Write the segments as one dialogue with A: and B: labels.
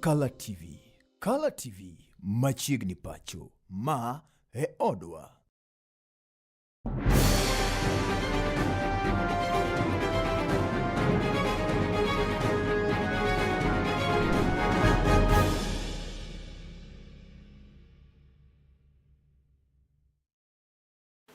A: Kala TV. Kala TV machiegni pacho. Ma e odwa.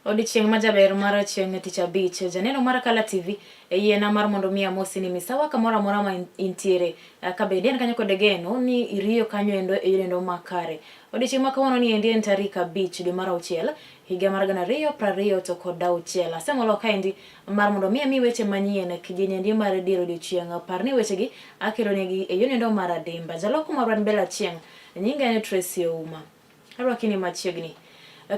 B: Odiechieng' majaber mar chieng' tich abich, janeno mar Kala TV e yiena mar mondo mi amosi ni misawa kamoro amora ma intiere, ka bende en kanyo kod geno ni iriyo kanyo endo e yorendo makare. Odiechieng' ma kawuono ni endi en tarik 5 dwe mar 6 higa mar 2026. Asemolo kaendi mar mondo mi ami weche manyien kidieny endi mar dier odiechieng'. Par ni wechegi akelonegi e yorendo mar adimba. Jaloko marwa en Bella Achieng', nyinga en Tracy Ouma. Arwaki ni machiegni.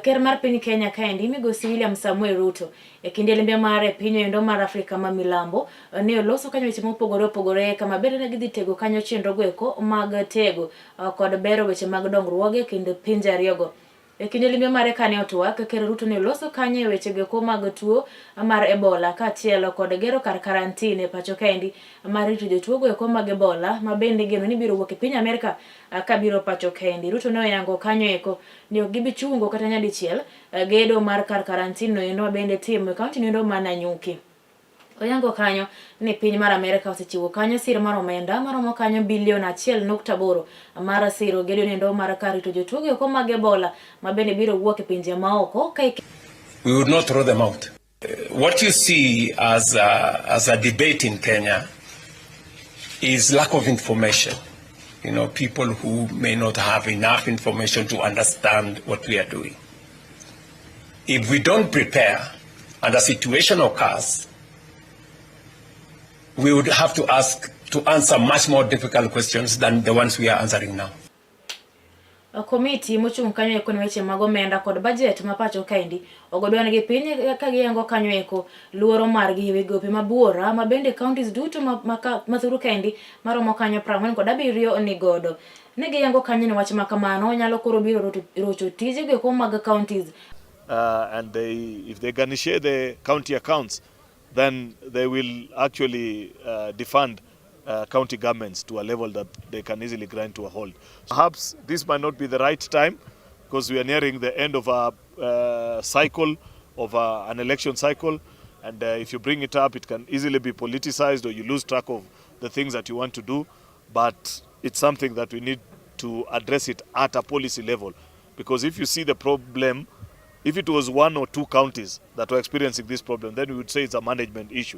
B: Ker mar piny Kenya kaendi migosi William Samuel Ruto e kinde limbe mare e piny endo mar Afrika ma milambo ne oloso kanyo weche mopogore opogore kama bende ne gidhi tego kanyo chenro goeko mag tego kod bero weche mag dongruoge kind pinje ariyogo. E kinde limbe mare kane otwak, Ker Ruto ne oloso kanyo e weche goeko mag tuo mar Ebola kaachiel kod gero kar karantin e pacho kaendi mar rito jotuo goeko mag Ebola ma bende igeno ni biro wuok e piny Amerka kabiro pacho kaendi. Ruto ne oyango kanyo eko ni ok gibi chungo kata nyadichiel gedo mar kar karantin no endo ma bende timo e kaunti no endo ma Nanyuki. Oyango kanyo ni piny mar Amerka osechiwo kanyo sir mar omenda maromo kanyo bilion 1.8 mar siro gedo nendo mar kar rito jotuo goeko mag Ebola ma bende biro wuok e pinje maoko ka
C: We would not throw them out. What you see as a debate in Kenya is lack of information. People who may not have enough information to understand what we are doing. If we don't prepare and a situation occurs, we would have to ask to answer much more difficult questions than the ones we are answering now.
B: Komiti mochung' kanyo eko ne weche mag omenda kod budget ma pacho kaendi ogo dwondgi piny ka giyango kanyo eko luoro margi ewi gope ma buora ma bende counties duto ma thuru kaendi maromo kanyo 47 ni godo. Ne giyango kanyo ni wach ma kamano nyalo koro biro rocho tije goeko mag counties.
D: And if they garnish the county accounts, then they will actually defund county governments to a level that they can easily grind to a halt. Perhaps this might not be the right time because we are nearing the end of a cycle, of an election cycle, and if you bring it up, it can easily be politicized or you lose track of the things that you want to do. But it's something that we need to address it at a policy level, because if you see the problem, if it was 1 or 2 counties that were experiencing this problem, then we would say it's a management issue.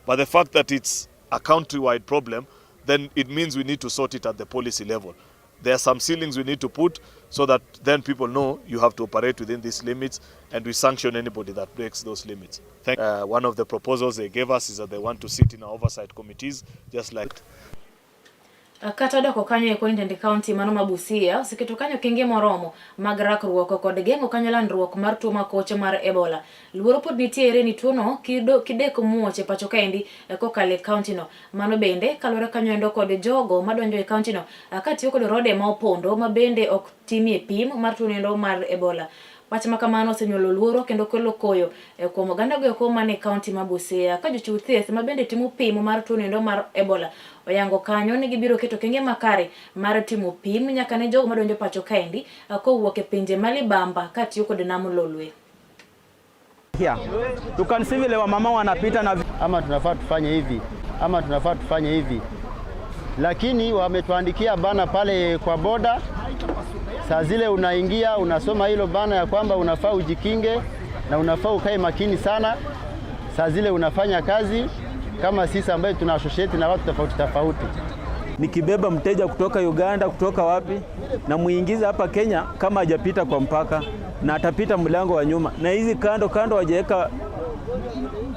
D: But the fact that it's a countrywide problem, then it means we need to sort it at the policy level. There are some ceilings we need to put so that then people know you have to operate within these limits, and we sanction anybody that breaks those limits. One of the proposals they gave us is that they want to sit in our oversight committees, just like...
B: Kata doko kanyo eko ni tend county mano ma Busia oseketo kanyo okenge moromo mag rakruok kod geng'o kanyo landruok mar tuo makoch mar Ebola. Luoro pod nitiere ni tuono kidek muoch e pacho kaendi kokalo e county no. Mano bende kaluwore kanyo endo kod jogo madonjo e county no katiyo kod rode ma opondo ma bende ok timie pim mar tuo endo mar Ebola. Wach ma kamano osenyuolo luoro kendo kelo koyo kuom oganda go eko man e county ma Busia ka jochiw thieth ma bende timo pim mar tuo endo mar Ebola oyango kanyo ni gibiro keto okenge makare mar timo pim nyaka ne jogo madonjo pacho kaendi kowuok e pinje ma libamba katiyo kod nam Lolwe.
E: Here. You can see vile wamama wanapita na
F: ama tunafaa tufanye hivi ama tunafaa tufanye hivi, lakini wametuandikia bana pale kwa boda. Saa zile unaingia unasoma hilo bana ya kwamba unafaa ujikinge na unafaa ukae makini sana. Saa zile unafanya kazi kama sisi ambaye tuna associate na watu tofauti tofauti.
G: Nikibeba mteja kutoka Uganda, kutoka wapi, na muingize hapa Kenya kama hajapita kwa mpaka, na atapita mlango wa nyuma. Na hizi kando kando hawajaweka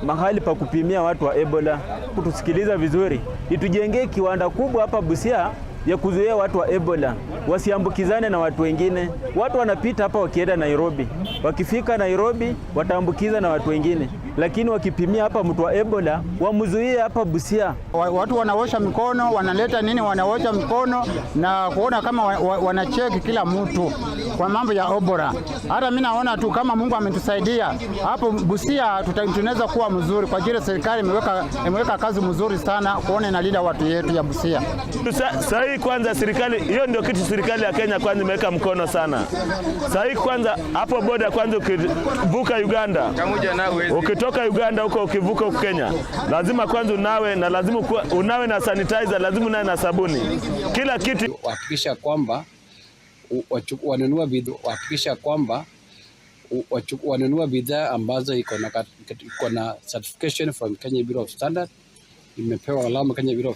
G: mahali pa kupimia watu wa Ebola. Kutusikiliza vizuri, itujengee kiwanda kubwa hapa Busia ya kuzuia watu wa Ebola wasiambukizane na watu wengine. Watu wanapita hapa wakienda Nairobi, wakifika Nairobi wataambukiza na watu wengine, lakini wakipimia hapa mtu wa Ebola wamzuie hapa Busia.
H: Watu wanaosha mikono, wanaleta nini, wanaosha mikono na kuona kama wanacheki kila mtu. kwa mambo ya obora. Hata mimi naona tu kama Mungu ametusaidia hapo Busia, tunaweza kuwa mzuri kwa ajili serikali imeweka kazi mzuri sana kuona inalinda watu yetu ya Busia.
I: Sasa hii kwanza serikali hiyo ndio kitu serikali ya Kenya kwanza imeweka mkono sana. Sasa hii kwanza hapo boda kwanza ukivuka Uganda, ukitoka Uganda huko ukivuka huko Kenya, lazima kwanza unawe na lazima unawe na sanitizer, lazima unawe na sabuni. Kila kitu
J: hakikisha kwamba wanunua bidhaa ambazo iko na certification from Kenya Bureau of Standard, imepewa alama Kenya Bureau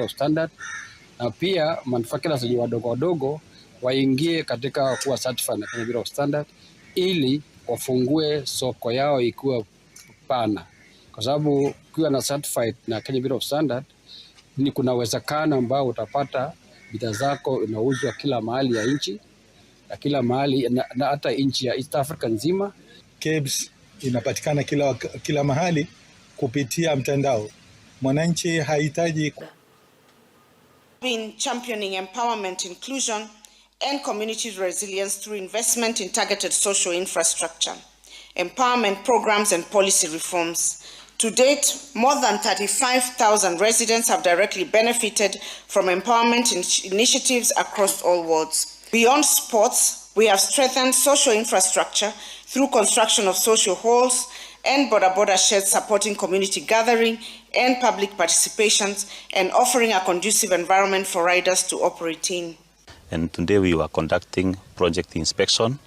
J: of Standard, na pia manufacturers wadogo wadogo waingie katika kuwa certified na Kenya Bureau of Standard ili wafungue soko yao ikiwa pana, kwa sababu ukiwa na certified na Kenya Bureau of Standard ni kuna uwezekano ambao utapata bidhaa zako inauzwa kila mahali ya nchi na kila mahali na hata nchi ya East Africa nzima.
K: KEBS inapatikana kila mahali kupitia mtandao. Mwananchi hahitaji.
L: Been championing empowerment, inclusion and community resilience through investment in targeted social infrastructure, empowerment programs and policy reforms. To date, more than 35,000 residents have directly benefited from empowerment initiatives across all wards. Beyond sports, we have strengthened social infrastructure through construction of social halls and border sheds supporting community gathering and public participations and offering a conducive environment for riders to operate in.
M: And today we were conducting project inspection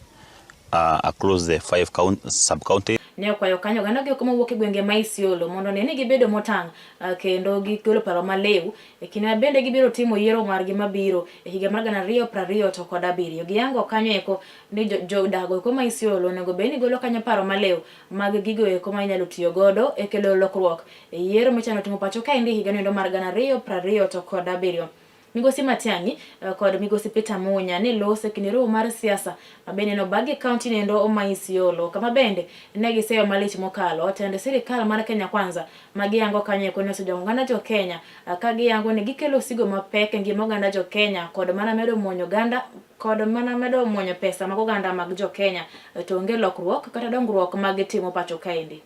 M: across the 5 sub-counties.
B: Ne okwayo kanyo oganda gi oko mawuok e gwenge ma Isiolo mondo ne ni gibedo motang' kendo gigolo paro maliw e kinde ma bende gibiro timo yiero margi mabiro e higa mar 2027. Giyango kanyo eko ni jodago eko ma Isiolo onego bed ni golo kanyo paro maliw mag gigo eko ma inyalo tiyo godo e kelo lokruok e yiero michano timo pacho kaendi higa noendo mar 2027. Migosi Matiang'i kod Migosi Peter Munya ne lose kinde romo mar siasa mabende nobagi e kaunti nendo ma Isiolo kama bende ne giseyo malich mokalo tend sirikal mar Kenya Kwanza magiyango kanyo eko ne osejwang'o oganda jo Kenya ka giyango ni gikelo osigo mapek e ngima oganda jo Kenya kod mana medo muonyo oganda kod mana medo muonyo pesa mag oganda mag jo Kenya to onge lokruok kata dongruok magitimo pacho kaendi.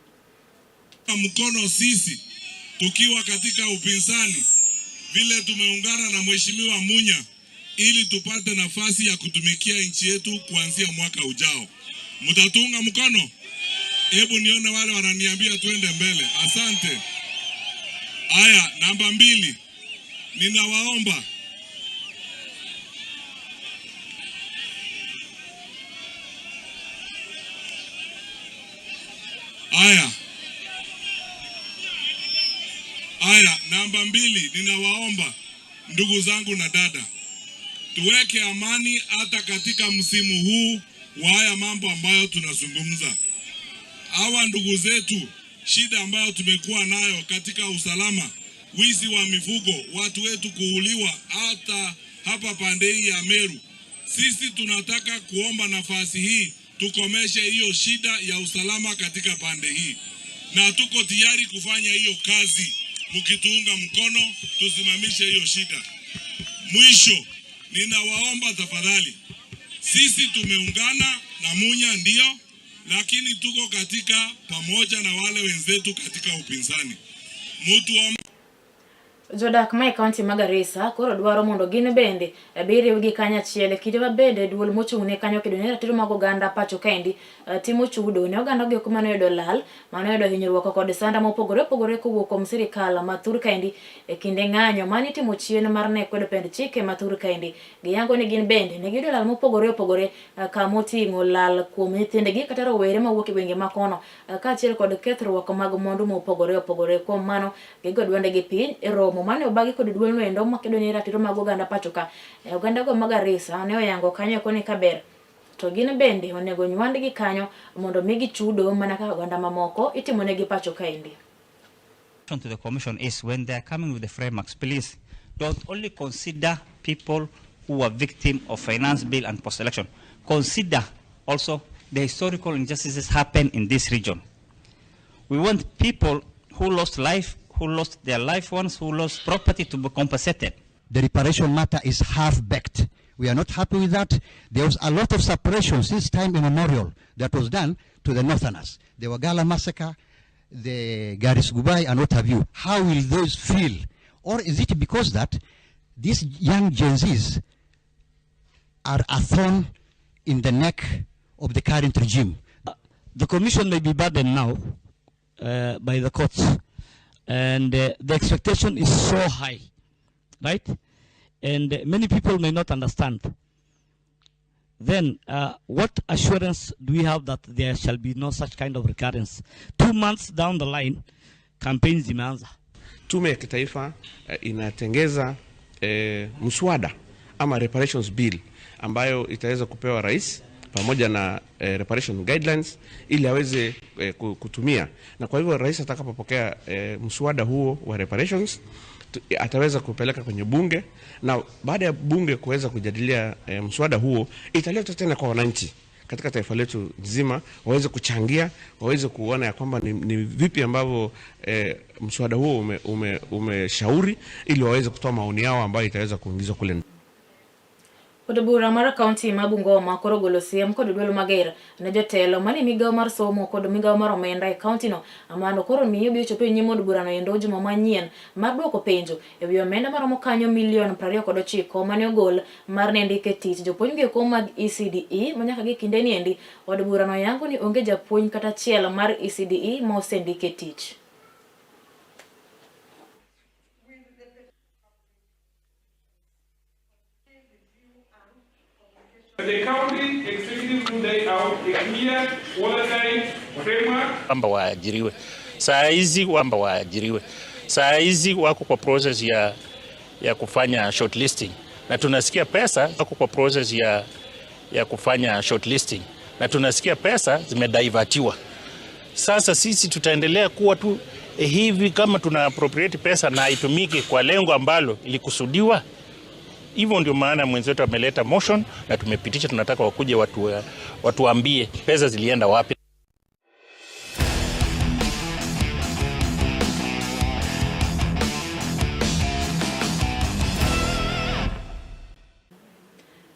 N: Mkono sisi tukiwa katika upinzani vile tumeungana na Mheshimiwa Munya ili tupate nafasi ya kutumikia nchi yetu kuanzia mwaka ujao. Mtatunga mkono? Hebu nione wale wananiambia tuende mbele. Asante. Aya, namba 2. Ninawaomba Aya, namba 2, ninawaomba ndugu zangu na dada, tuweke amani hata katika msimu huu wa haya mambo ambayo tunazungumza. Hawa ndugu zetu, shida ambayo tumekuwa nayo katika usalama, wizi wa mifugo, watu wetu kuuliwa hata hapa pande hii ya Meru. Sisi tunataka kuomba nafasi hii tukomeshe hiyo shida ya usalama katika pande hii, na tuko tayari kufanya hiyo kazi. Mkituunga mkono tusimamishe hiyo shida. Mwisho, ninawaomba tafadhali, sisi tumeungana na Munya ndio, lakini tuko katika pamoja na wale wenzetu katika upinzani. Mtu
B: Jodak ma e kaunti ma Garissa koro dwaro mondo gin bende biriwgi kanyachiel e kinde ma bende duol mochung' ne kanyo kedo ne ratiro mag oganda pacho kaendi timo chudo ne oganda go eko manoyudo lal manoyudo hinyruok kod sanda mopogore opogore kowuok kuom sirikal ma thur kaendi e kinde ng'anyo manitimo chien mar ne kwedo pend chike ma thur kaendi. Giyango ni gin bende ne giyudo lal mopogore opogore kamoting'o lal kuom nyithindgi kata rowere mawuok e gwenge makono kaachiel kod kethruok mag mwandu mopogore opogore. Kuom mano gigo dwondegi piny e romo mane obagi kod duol noendo makedo ne ratiro mag oganda pacho ka. Oganda go ma Garissa ne oyango kanyo eko ni kaber to gin bende onego nywandgi kanyo mondo migi chudo mana kaka oganda mamoko itimonegi pacho kaendi.
O: To the commission is when they are coming with the frameworks, please don't only consider people who are victim of finance bill and post-election. Consider also the historical injustices happen in this region. We want people who lost life, who lost their loved ones, who lost property to be compensated.
P: The reparation matter is half-baked. We are not happy with that. There was a lot of suppression since time immemorial that was done to the Northerners. The Wagalla massacre, the Garis Gubai, and what have you. How will those feel? Or is it because that these young Gen Zs are a thorn in the neck of the current regime?
Q: The commission may be burdened now by the courts, and the expectation is so high, right? And many people may not understand. Then what assurance do we have that there shall be no such kind of recurrence? 2 months down the line, campaigns zimeanza.
R: Tume ya Kitaifa inatengeza mswada ama reparations bill ambayo itaweza kupewa rais pamoja na reparation guidelines ili aweze kutumia, na kwa hivyo rais atakapopokea mswada huo wa reparations ataweza kupeleka kwenye bunge, na baada ya bunge kuweza kujadilia mswada huo italetwa tena kwa wananchi katika taifa letu nzima waweze kuchangia, waweze kuona ya kwamba ni vipi ambavyo mswada huo umeshauri ili waweze kutoa maoni yao ambayo itaweza kuingizwa kule.
B: Od bura mar kaunti ma Bungoma koro ogolo siem kod duol mager ne jotelo manie migawo mar somo kod migawo mar omenda e kaunti no mano koro miyo biro chopo e nyim od burano endo juma manyien mar duoko penjo ewi omenda maromo kanyo milion 29 mane ogol mar ne ndike tich jopuonj go mag ECDE manyaka gi kinde ni endi od burano yango ni onge japuonj kata achiel mar ECDE ma osendike tich.
S: The county executive will lay out a clear, watertight framework.
M: Kwamba waajiriwe saa hizi wako kwa process ya kufanya shortlisting na tunasikia pesa wako kwa process ya kufanya shortlisting na tunasikia pesa zimedivertiwa. Sasa sisi tutaendelea kuwa tu hivi kama tuna appropriate pesa na haitumiki kwa lengo ambalo ilikusudiwa. Hivyo ndio maana mwenzetu ameleta motion na tumepitisha. Tunataka wakuje watuambie pesa zilienda wapi.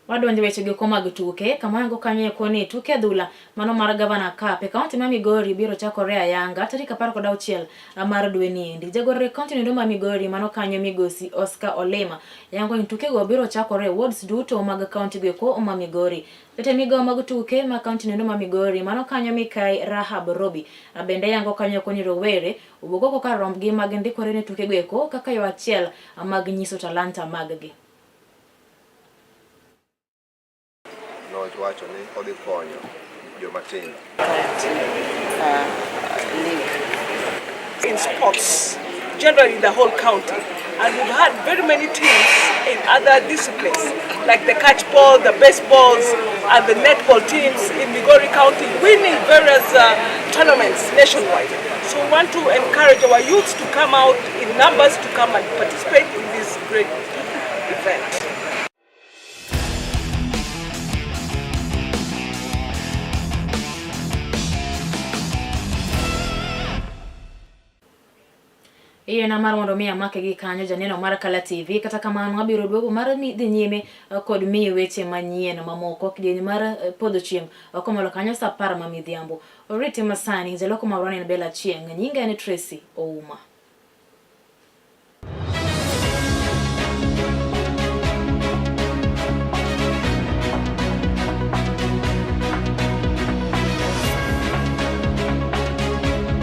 B: Wadonjo weche go mag tuke kama yango kanyo koni tuke adhula mano mar Gavana Cup e kaunti ma Migori biro chakore ayanga tarik 16 mar dwe ni endi. Jagoro e kaunti noendo ma Migori mano kanyo migosi Oscar Olema yango ni tukego biro chakore e wards duto mag kaunti go eko ma Migori. Jatend migawo mag tuke ma kaunti noendo ma Migori mano kanyo Mikai Rahab Robi bende yango kanyo koni rowere owuok oko kar rombgi mag ndikore ne tukego eko kaka yo achiel mag nyiso talanta mag gi.
T: Nowacho ni odhi konyo joma tindo.
U: In sports, generally the whole county. And we've had very many teams in other disciplines, like the catch ball, the baseballs, and the netball teams in Migori County, winning various tournaments nationwide. So we want to encourage our youths to come out in numbers to come and participate in this great event.
B: Iyena mar mondo mi amake gi kanyo janeno mar Kala TV. Kata kamano abiro duogo mar dhi nyime kod miyi weche manyien mamoko kidieny mar podho chieng' komalo kanyo sa 10 ma midhiambo. Oriti masani jaloko marwa ne en Bella Chieng', nyinga en Tracy Ouma.